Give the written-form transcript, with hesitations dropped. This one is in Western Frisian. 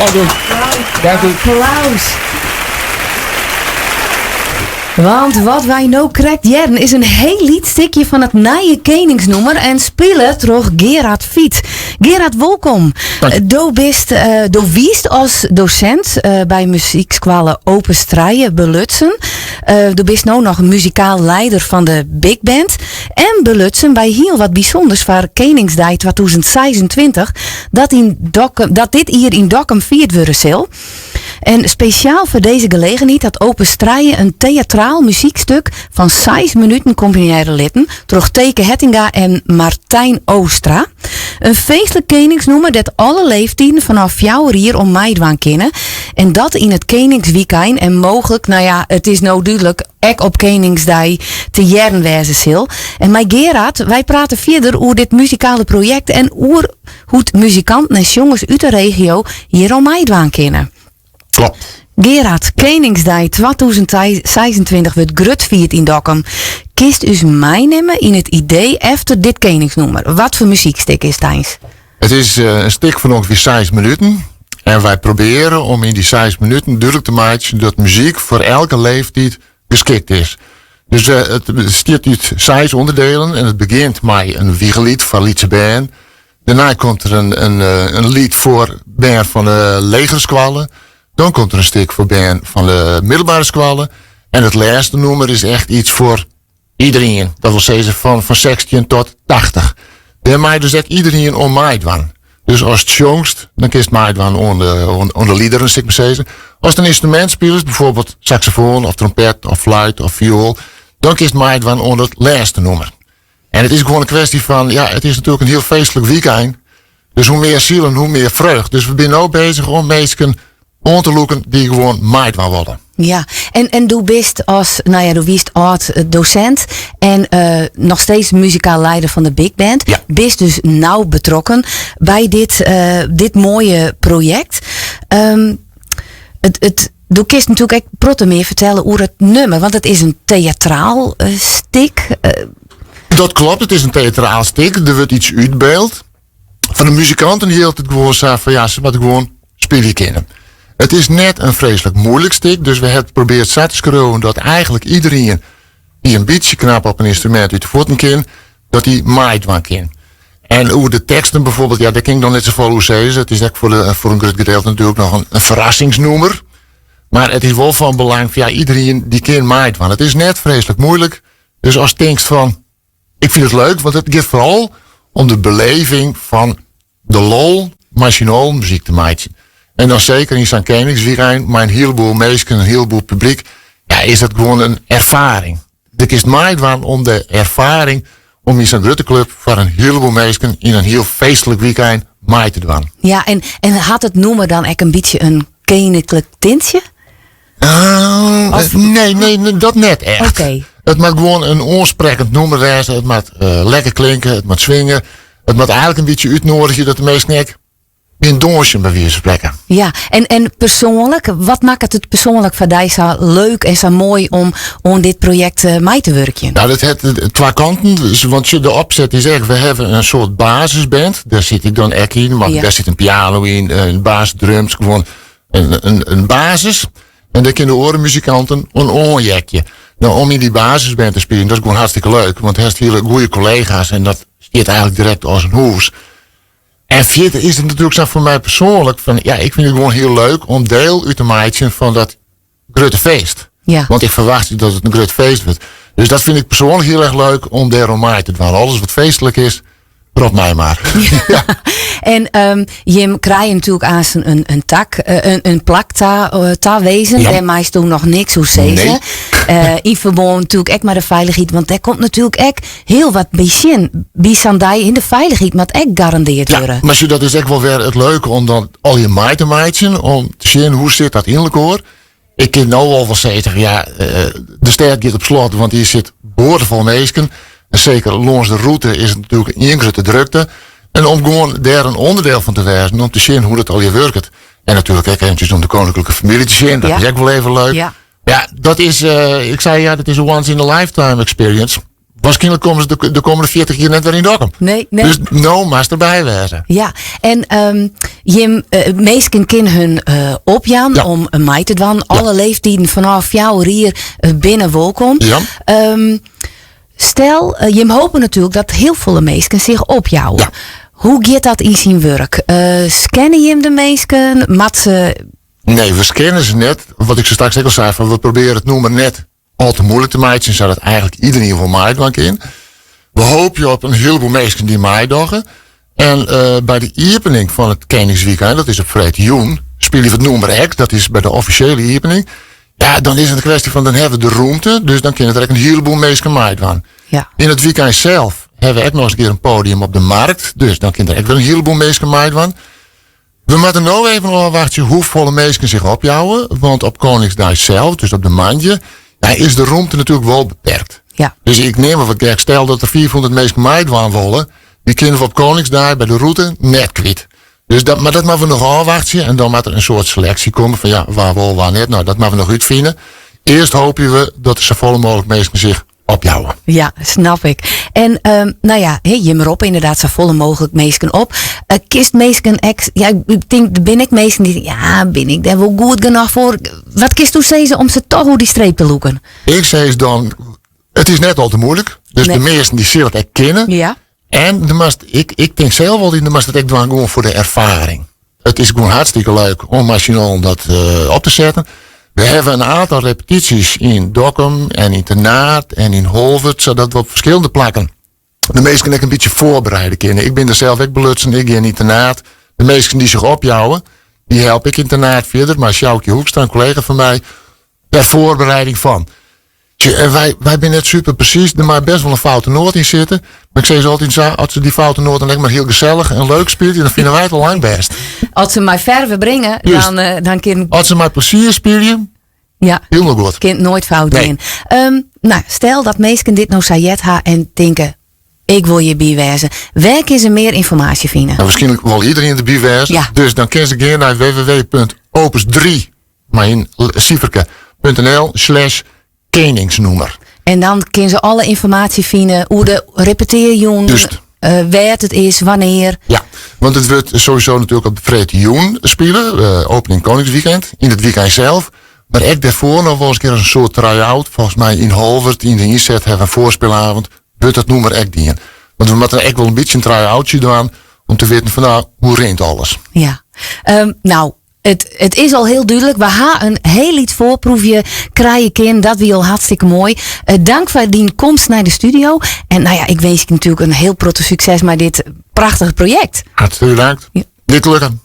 Dank u. Applaus. Want wat wy no krekt hearden is in hiel lyts stikje fan it nije Keningsnûmer en spile troch Gerard Fiet. Gerard, wolkom. Do bist, eh, do wiest as dosint eh, by muzykskoalle Opus Trije belutsen. Eh, do bist no noch muzikaal lieder fan de Big Band en belutsen by hiel wat bysûnders foar Keningsdei 2026 dat, yn Dokkum, dat dit jier yn Dokkum fierd wurde sil. En spesjaal foar dizze gelegenheid hat Opus Trije in teatraal muzykstik fan seis minuten komponearje litten troch Teke Hettinga en Martijn Oostra. In feestlik keningsnûmer dêr't alle leeftiden fanôf 4 jier oan meidwaan kinne. En dat yn it Keningswykein en mooglik, no ja, it is no dúdlik, ek op Keningsdei te hearren wêze sil. En mei Gerard, wy prate fierder oer dit muzikale projekt en oer hoe't muzikanten en sjongers út de regio hjir oan meidwaan kinne. Klopt. Gerard, Keningsdei 2026 wurdt grut fierd yn Dokkum. Kinst ús meinimme yn it idee efter dit Keningsnûmer? Wat foar muzykstik is it eins? It is eh, in stik fan ûngefear 6 minuten. En wy probearje om yn dy 6 minuten dúdlik te meitsjen dat muzyk foar elke leeftiid geskikt is. Dus eh, it bestiet út seis ûnderdielen en it begjint mei in wigeliet foar lytse bern. Dêrnei komt der in, eh, in liet foar bern fan de legere skoalle. Dan komt der in stik foar bern fan de middelbere skoalle. En it lêste nûmer is echt iets foar iderien. Dat wol sizze fan 16 tot 80. Dêr mei dus ek iderien oan meidwaan. Dus ast sjongst, dan kinst meidwaan oan de liederen, sil ik mar sizze. Ast in ynstrumint spilest, bygelyks saksofoan of trompet of fluit of fioel, dan kinst meidwaan oan it lêste nûmer. En it is gewoan in kwestje fan, ja, it is natuerlik in hiel feestlik wykein. Dus hoe mear sielen, hoe mear freugd. Dus we binne no beuzich om minsken oan te lûken dy't gewoan meidwaan wolle. Ja, en do bist as, no ja, do wiest âld dosint en eh, noch steeds muzikaal lieder fan de Big Band. Ja. Bist dus nau betrokken by dit, eh, dit moaie projekt. Do kinst natuerlik ek protte mear fertelle oer it nûmer, want it is in teatraal eh, stik. Dat kloppet, it is in teatraal stik. Der wurdt iets útbyld. Fan de muzikanten jildt it gewoan sa fan ja, se moatte gewoan spylje kinne. It is net in freeslik muoilik stik, dus we hawwe probearre sa te skriuwen dat eigentlik iderien dy't in bytsje knap op in ynstrumint út de fuotten kin, dat dy meidwaan kin. En oer de teksten byfoarbyld, ja, dêr kin ik noch net safolle oer sizze. It is ek foar in grut gedeelte natuerlik noch in ferrassingsnûmer. Mar it is wol fan belang, ja, iderien dy kin meidwaan. It is net freeslik muoilik. Dus ast tinkst fan, ik fyn it leuk, want it giet foaral om de beleving fan de lol mei syn allen muzyk te meitsjen. En dan seker yn sa'n Keningswykein mei in hieleboel minsken, in hieleboel publyk, ja, is dat gewoan in erfaring. Do kinst meidwaan om de erfaring om yn sa'n grutte klup foar in hieleboel minsken yn in hiel feestlik wykein mei te dwaan. Ja, en hat it nûmer dan ek in bytsje in keninklik tintsje? Nee, dat net echt. Oké. It moat gewoan in oansprekkend nûmer wêze. It moat eh, lekker klinke, it moat swinge. It moat eigentlik in bytsje útnoadigje dat de minsken ek gean dûnsjen by wize fan sprekken. Ja, en persoanlik, wat makket it persoanlik foar dy sa leuk en sa moai om oan dit projekt eh, mei te wurkjen? Nou, dat hat eh, twa kanten. Dus, want de opset is echt, we hawwe in soart basisband. Dêr sit ik dan ek yn, mar dêr sit in piano yn, in basisdrums, gewoan in basis. En dêr kinne de oare muzikanten oan oanheakje. Nou, om yn dy basisband te spyljen, dat is gewoan hartstikke leuk. Want hast hiele goede kollega's en dat stiet eigentlik direkt as in hûs. En fierder is it natuerlik sa foar my persoanlik, fan, ja, ik fyn it gewoan hiel leuk om diel út te meitsjen fan dat grutte feest. Want ik ferwachtsje dat it in grut feest wurdt. Dus dat fyn ik persoanlik hiel erch leuk om dêr oan mei te dwaan. Alles wat feestlik is, rop my mar. Ja. En jim krije natuerlik aanst in tak, in plak tawezen. Dêr meist do noch niks oer sizze. Nee. Yn ferbân natuerlik ek mei de feilichheid, want dêr komt natuerlik ek hiel wat by sjen. By sa'n dei yn de feilichheid moat ek garandearre wurde. Ja, mar dat is ek wol wer it leuke om dan allegear mei te meitsjen, om te sjen hoe sit dat yn elkoar. Ik kin no al wol sizze, ja, de stêd giet op slot, want hjir sit boardefol minsken. En seker lâns de rûte is it natuerlik ien grutte drukte. En om gewoan dêr in ûnderdiel fan te wêzen, om te sjen hoe dat allegear wurket. En natuerlik ek eventsjes om de koninklijke famylje te sjen, dat is ek wol even leuk. Ja, dat is, ik sei, ja, dat is een once in a lifetime experience. Waarskynlik komme se de kommende 40 jier net wer yn Dokkum. Nee. Dus no moatst derby wêze. Ja, en um, Jim, minsken kinne hun opjaan Ja. om mei te dwaan. Alle leeftiden fanôf 4 jier binne wolkom. Ja. Stel, jim hopen natuerlik dat hiel folle minsken sich opjouwe. Ja. Hoe giet dat yn syn wurk? Scanne jim de minsken? Moat se. Nee, we scannen se net. Wat ik sastraks ek al sei, fan we probearje it nûmer net al te moeilik te meitsjen, sadat eigentlik iderien wol meidwaan kin. We hoopje op in hieleboel minsken dy't meidogge. En by de iepening fan it Keningswykein, dat is op freedtejûn, spylje we it nûmer ek. Dat is by de offisjele iepening. Ja, dan is it in kwestje fan dan hawwe we de rûmte, dus dan kinne der ek in hieleboel minsken meidwaan. Ja. Yn it wykein sels hawwe we ek noch ris in kear in podium op de markt, dus dan kinne der ek wer in hieleboel minsken meidwaan. We moatte no even ôfwachtsje hoefolle minsken sich opjouwe, want op Koningsdei sels, dus op de moandei, ja, is de rûmte natuerlik wol beperkt. Ja. Dus ik neam mar wat gek, stel dat der 500 minsken meidwaan wolle, dy kinne we op Koningsdei by de rûte net kwyt. Dus dat, mar dat moatte we noch ôfwachtsje en dan moat der in soart seleksje komme fan ja, wa wol, wa net. No, dat moatte we noch útfine. Earst hoopje we dat der safolle mooglik minsken sich opjouwe. Ja, snap ik. En no ja, he, jim roppe ynderdaad safolle mooglik minsken op. Kinst minsken ek, ja, ik tink, der binne ek minsken dy't, ja, bin ik dêr wol goed genôch foar? Wat kinsto sizze om se toch oer dy streep te lûken? Ik sis dan, it is net al te moeilik. Dus Nee. de measten dy sille it ek kinne. Ja. En do moatst, ik, ik tink sels altyd, do moatst it ek dwaan gewoan foar de erfaring. It is gewoan hartstikke leuk om mei syn allen dat op te setten. We hawwe in oantal repetysjes yn Dokkum en yn Ternaard en yn Holwert, sadat we op ferskillende plakken de minsken ek in bytsje foarbereide kinne. Ik bin der sels ek belutsen, ik gean yn Ternaard. De minsken dy't sich opjouwe, dy help ik yn Ternaard fierder. Mar Sjoukje Hoekstra, in kollega fan my, ter foarbereiding fan. Tsje, en wy, wy binne net super presys. Der mei best wol in foute noat yn sitte. Mar ik sis altyd sa, as se dy foute noat dan ek mar hiel gesellich en leuk spylje, dan fine wy it al lang bêst. As se mei ferve bringe, Juist. dan, dan kin, As se mei plezier spylje, ja, hielendal goed. kin it noait fout Nee. gean. No, stel dat minsken dit no sa heard ha en tinke, ik wol hjirby wêze. Wêr kinne se mear ynformaasje fine? Nou, waarskynlik wol iderien derby wêze. Ja. Dus dan kinne se gean nei www.opus3 mei in siferke .nl slash keningsnûmer. En dan kinne se alle ynformaasje fine oer de repetearjûn, Juist. wêr't it is, wannear. Ja, want it wurdt sowieso natuerlik op de freedtejûn spile, opening Koningsweekend, yn it wykein sels. Mar ek dêrfoar noch wol ris in kear in soart try-out, folgens my yn Holwert, yn de ynset hawwe we in foarspylavond, wurdt dat nûmer ek dien. Want we moatte ek wol in bytsje in try-outje dwaan om te witten fan nou, hoe rint alles. Ja, no, it is al hiel dúdlik. We ha in hiel lyts foarproefje krije kinnen. Dat wie al hartstikke moai. Dank foar dyn komst nei de studio. En no ja, ik winskje natuerlik in hiel protte sukses mei dit prachtige projekt. Hartstikke bedankt. Ja. Dit lukken.